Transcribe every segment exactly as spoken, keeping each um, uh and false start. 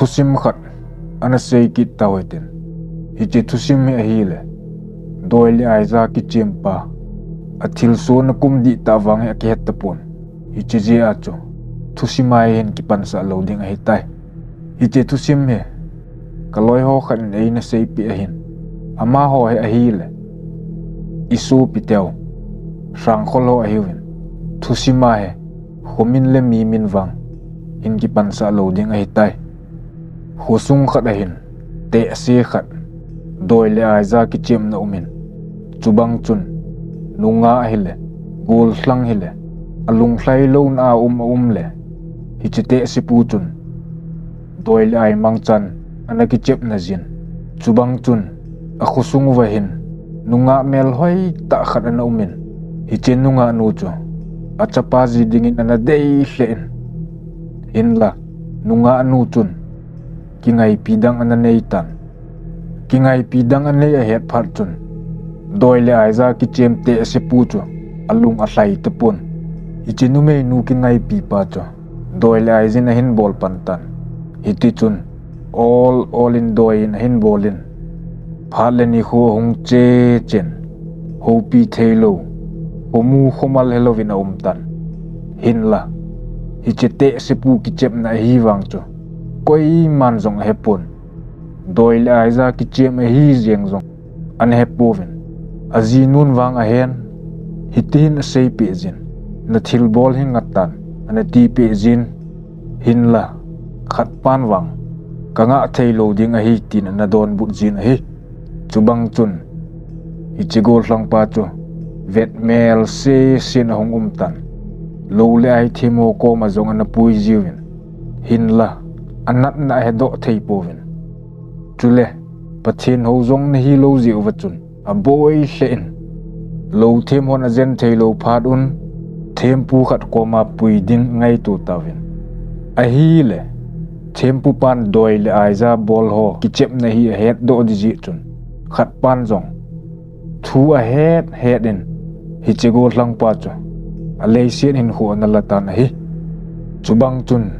Thusim khat ana sei kit tau hitin. Hiche thusim hi ahile, doi le aija kichem pa, athilsoh na kum dihtah vang hi akihet tapon. Hiche jeh a chu thusim a hin kipansah lou ding ahitai. Hiche thusim hi kaloi ho khat in eina seipeh ahin. Amaho hi ahile, isopi teu, Sangkhol ho ahiuvin. Thusim a hi khomin le mimin vang hin kipansah lou ding ahitai. Khosung khat ahin, tehse khat, doi le aija kichemna umin. Chubang chun, nungah hile, gollhang hile, alunglhai louna a um aum le, hiche tehse pu chun doi le ai mangchan ana kichepna jin. Chubang chun, akhosung uva hin nungah melhoi tah khat ana umin. Hiche nungah nu chu achapa ji dingin ana dei lheh in. Hinla, nungah nu chun kingaipi dang ana nei tan. Kingaipi dang anei ahet phat chun, doi le aija kichem tehse pu chu alung alhai tapon. Hiche numeinu kingaipi pa chu doi le aijin ahin bol pan tan. Hiti chun, ol ol in doi in ahin bol in, phat le nikho ahung che chen, houpi thei lou, khomu khomal helou in aum tan. Hinla, hiche tehse pu kichepna ahi vang chu koiman jong ahepon. Doi le aija kichem ahi jeng jong ana hepouvin. Ajinun vang ahen, hitihin aseipeh jin, na thilbol hi ngah tan, ana tipeh jin. Hinla, khat pan vang, ka ngah thei lou ding ahi, tin ana donbut jin ahi. Chubang chun, hiche gollhang pa chu vetmel sesen ahung um tan. Lou le ai them ho koma jong ana pui jiuvin. Hinla, anatna ahedoh thei pouvin. Chule, Pathen hou jong ana hilou jeh uva chun, aboi lheh in, lou them hon ajen thei lou phat un, thempu khat koma pui ding angaito tauvin. Ahile, thempu pan doi le aija bol ho kichepna hi ahetdoh ding jeh chun, khat pan jong thu ahet het in, hiche gollhang pa chu aleiset hinkho ana la tan ahi. Chubang chun,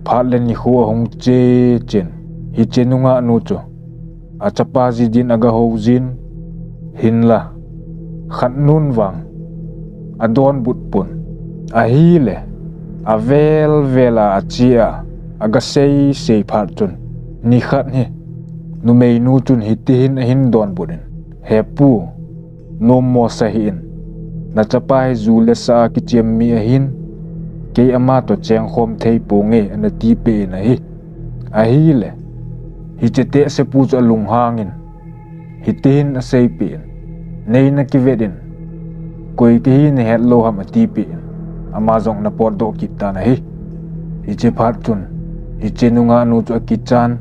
phat le nikho ahung che chen, hiche nungah nu chu achapa ji din aga hou jin. Hinla, khat nun vang adonbut pon. Ahile, avel vel a ache a, aga sei sei phat chun, nikhat hi numeinu chun hitihin ahin donbut in, He pu, nommo sa hih in, nachapa hi ju le sa a kichem mi ahin, kei ama toh chengkhom thei ponge, ana tipeh in ahi. Ahile, hiche tehse pu chu alunghang in, hitihin aseipeh in, Nei nakivet in, koi kahi nahet lou ham, atipeh in, ama jong ana potdoh kit tan ahi. Hiche phat chun, hiche nungah nu chu akichan,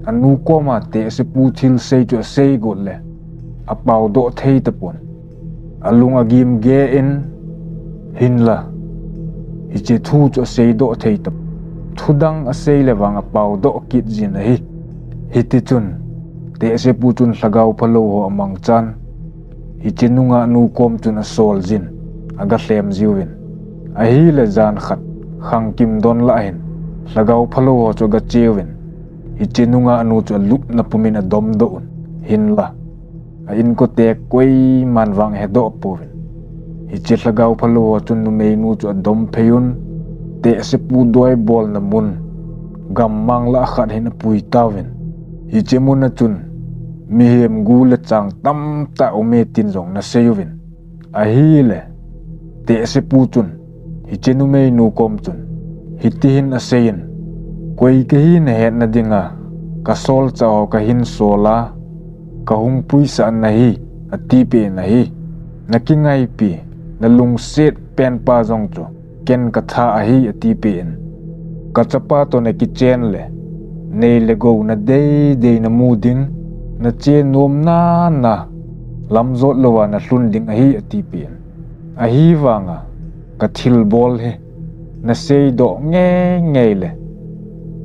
anu koma tehse pu thilsei chu asei got le, apaodoh thei tapon. Alung agim ge in, hinla, hiche thu chu aseidoh thei tap. Thu dang asei le vang apaodoh kit jin ahi. Hiti chun, tehse pu chun lhagao phalou ho amangchan, hiche nungah nu kom chun asol jin, aga lhem jiuvin. Ahile jan khat, khangkim don lah hin, lhagao phalou ho chu aga cheuvin, hiche nungah nu chu alupna pumin adomdoh un, hinla, a inkote koiman vang ahedoh pouvin. Hiche lhagao phalou ho chun numeinu chu adom phei un, tehse pu doi bolna mun, gammang lah khat hin apui tauvin. Hiche mun a chun, mihem gu le chang tamtah aume tin jong ana seiuvin. Ahile, tehse pu chun, hiche numeinu kom chun, hitihin aseiyin, koi kahi nahetna dinga, kasolchah ho kahin sol a, kahung puisah nahi, atipeh in ahi. Nakingaipi, nalungset penpa jong chu, ken katha ahi, atipeh in. Kachapa toh nakichen le, nei le gou nadei dei namu ding, nache nom nana, lamjot louva nalhun ding ahi, atipeh in. Ahivanga, kathilbol hi, naseidoh ngei ngei le,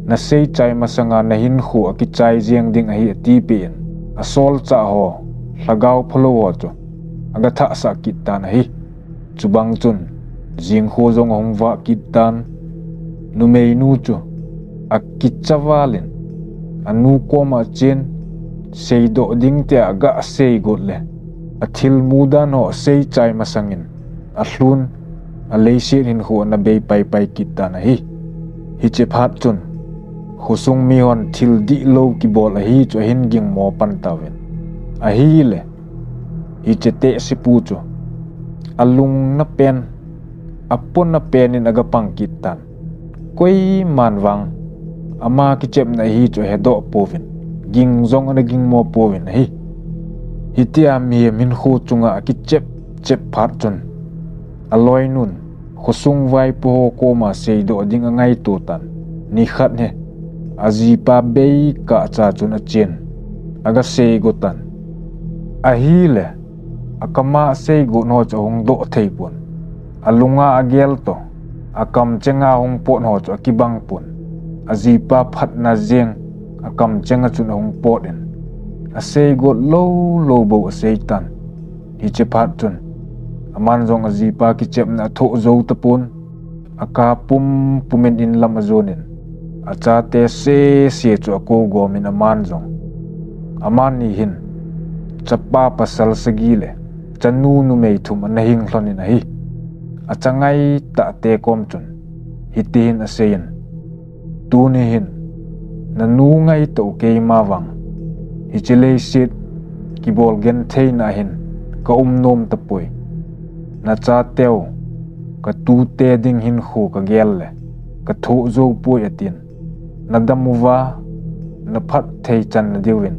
naseichai masanga nahinkho akichai jeng ding ahi, atipeh in. Asolchah ho, lhagao phalou ho chu, aga thahsah kit tan ahi. Chubang chun, jingkho jong ahung vah kit tan, numeinu chu, akicha val in, anu koma achen, seidoh ding tia aga seigot le, athil mudan ho asei chai masangin, alhun, aleiset hinkho ana bei paipai kit tan ahi. Hiche phat chun, khosung mihon thil dihlou kibol ahi chu ahin gingmo pan tauvin. Ahile, hiche tehsepu chu, alungna pen, apona pen in aga pang kit tan. Koiman vang, ama kichepna ahi chu ahedoh pouvin, ging jong ana gingmo pouvin ahi. Hitia mihem hinkho chunga akichep chep phat chun, aloinun, khosung vaipo ho koma seidoh ding angaito tan. Nikhat hi, ajipa bei kah cha chun achen, aga seigo tan. Ahile, akama aseigot ho chu ahung doh thei pon. Alunga agel toh, akamchenga ahung pot ho chu akibang pon. Ajipa phatna jeng, akamchenga chun ahung pot in, aseigot lou lou bou asei tan. Hiche phat chun, aman jong ajipa kichepna athoh jou tapon, aka pumpum in inlam ajonin, achate sese chu akou gomin aman jong, amani hin, chapa pasal sagi le chanu numei thum ana hing lhonin ahi. Achangai tahte kom chun, hitihin aseiyin, tuni hin, nanu ngaito keima vang, hiche leiset kibol gentheina hin kaum nom tapoi. Nachateu, katute ding hinkho kagel le, kathoh jou poi atin. Nadam uva, naphatthei channa diuvin,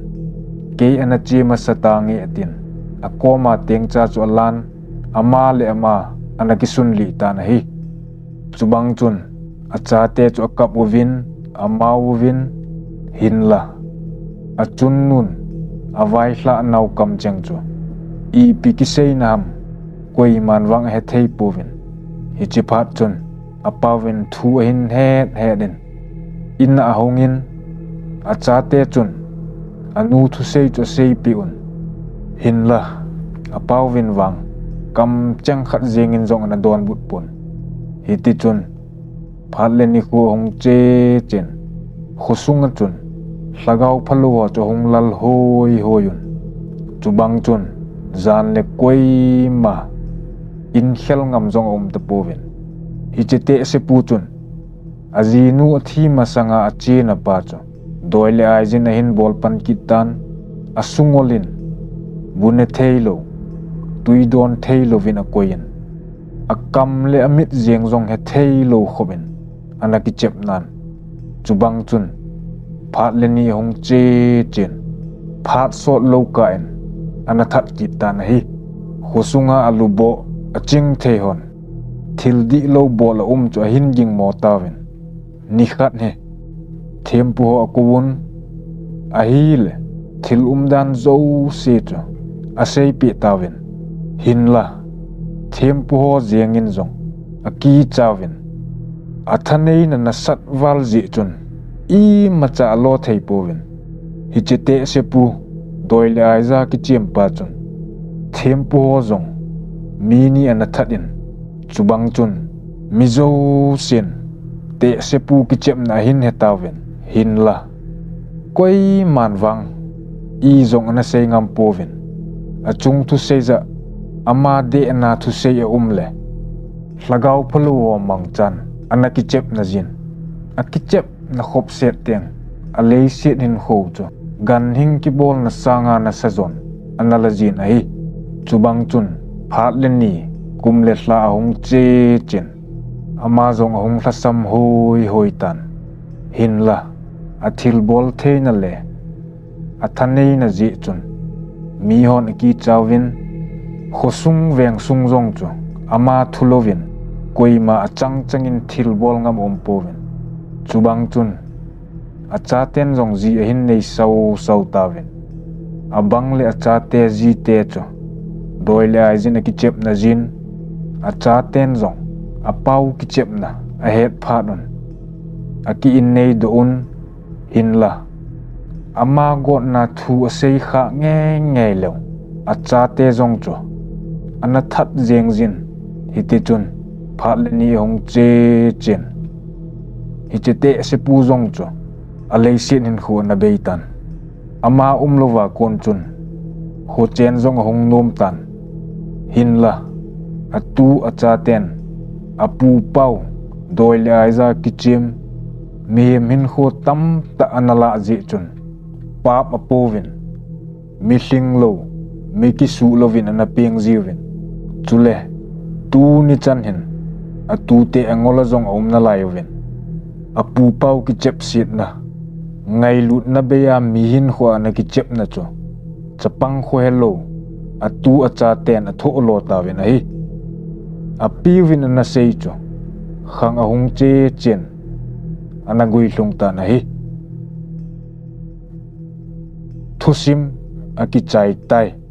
kei ana che masa tange atin. Akoma tengcha chu alan, ama le ama ana kisunlih tan ahi. Chubang chun, achate chu akap uvin, amau uvin, hinla, achunnun, availhah nau kamcheng chu, ipi kiseina ham, koiman vang ahethei pouvin. Hiche phat chun, apauvin thu ahin het het in, inna ahungin, achate chun, anu thusei chu aseipeh un. Hinla, apauvin vang, kamcheng khat jengin jong ana donbut pon. Hitichun, phat le nikho ahung che chen, khosunga chun, lhagao phalou ho chu ahung lal hoi hoi un. Chubang chun, jan le koima, inkhel ngam jong aum tapouvin. Hiche tehsepu chun, ajinu athi masanga achena pa chu, doi le aijin ahin bol pan kit tan, asungol in, bu ne theilou, twi don theilouvin akoiyin, akam le amit jeng jong hethei lou khopin, ana kichep nan. Chubang chun, phat le ni ahung che chen, phat sot lou kah in, ana that kit tan ahi. Khosunga aluboh, aching thei hon, thil dihlou bol aum chu ahin gingmo tauvin. Nikhat hi, thempu ho akouvun, ahile, thil umdan jouse chu, aseipeh tauvin. Hinla, thempu ho jengin jong, akichauvin. Athaneina nasat val jeh chun, imacha alo thei pouvin. Hiche tehsepu, doi le aija kichem pa chun, thempu ho jong, mi ni ana that in. Chubang chun, mi jousen, tehsepu kichepna ahin hetauvin, hinla, koiman vang, ijong ana sei ngam pouvin. Achung thusei jah, ama dehna thusei aum le, lhagao phalou ho mangchan, ana kichepna jin, akichepna khopset teng, aleiset hinkho chu, ganhing kibolna sanga nasa jon, ana la jin ahi. Chubang chun, phat le ni, kum le lha ahung che chen, ama jong ahung lhasam hoi hoi tan. Hinla, athilbol theina le, athaneina jeh chun, mihon akichauvin, khosung vengsung jong chu, ama thulouvin, koima achang changin thilbol ngam aum pouvin. Chubang chun, achaten jong ji ahin nei sau sau tauvin. Abang le achate jite chu, doi le aijin akichepna jin, achaten jong, apau kichepna, ahet phat un, aki innei doh un, hinla, ama gotna thu asei kha ngei ngei leu, achate jong chu, ana that jeng jin, hitichun, phat le ni ahung che chen. Hiche tehsepu jong chu aleiset hinkho ana beitan. Ama umlouva kon chun khochen jong ahung nomtan. Hinla atu achaten apu pau doi le aija kichem, mihem hinkho tamtah ana lah jeh chun pap apouvin, mi lhinglou, mi kisuh louvin ana peng jiuvin. Chule tuni chan hin atute angol a jong aum nalai uvin. Apu pau kichepsetna, ngailutna beiya mi hinkhoa ana kichepna chu chapang kho helou atu achaten athoh lo tauvin ahi. Apiuvin ana sei chu khang ahung chechen ana guilhung tan ahi. Thusim akichai tai.